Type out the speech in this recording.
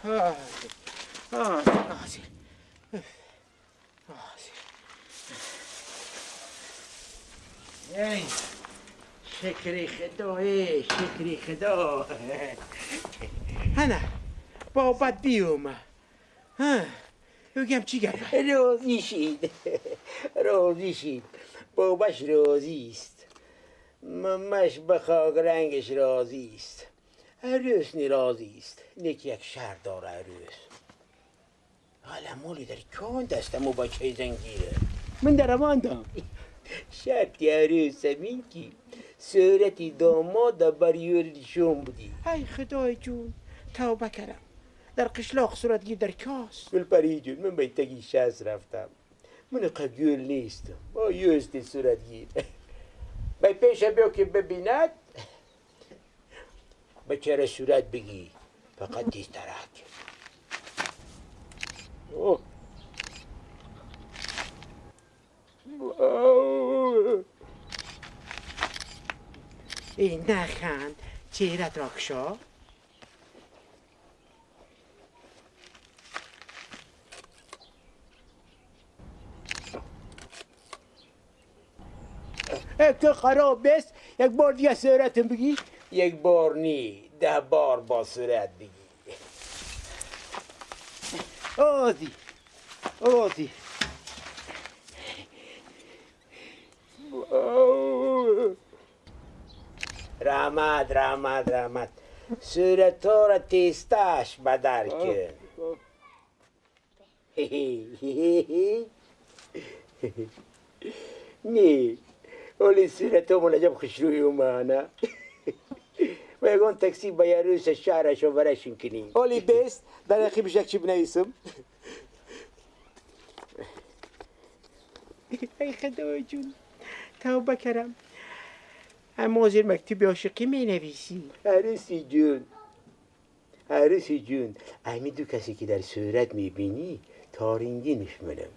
آزی آزی ای شکری خدا، ای شکری خدا. هنه بابت بیومه. ها بگم چی گپه؟ راضی شید، راضی شید. باباش راضی است، ممش به خاک رنگش راضی است، عروس نراضی است. نیک یک شهر داره عروس. حالا مولی در کون دستمو با چه زنگیره؟ من در رواندم. شرطی عروس همین که صورتی داماد بر یول بودی. ای خدای جون، توبه کردم. در قشلاق صورتگیر در کاس. گل پری جون، من به تگی شست رفتم. من قبیل نیستم. با یوستی صورتگیر. به پیش بیا که ببیند. به چرا صورت بگی؟ فقط تیز ترک. اوه. ای نخند، چهرت را کشا. تو خراب بست. یک بار دیگه صورتم بگی. یک بار نی، 10 بار با صورت بگی. آزی آزی. رحمت رحمت رحمت. صورت را تیستش بدر کن. نی ولی صورت ها منجم خوشروی اومانه. و یگان تاکسی با یاروس شهرش و برشون کنیم. ولی بیست در اخی یک چی بنویسم. ای خدای جون، توبه کردم. اما زیر مکتوب عاشقی می نویسی. عروسی جون، عروسی جون، همین دو کسی که در صورت می بینی تارنگی نشمنم.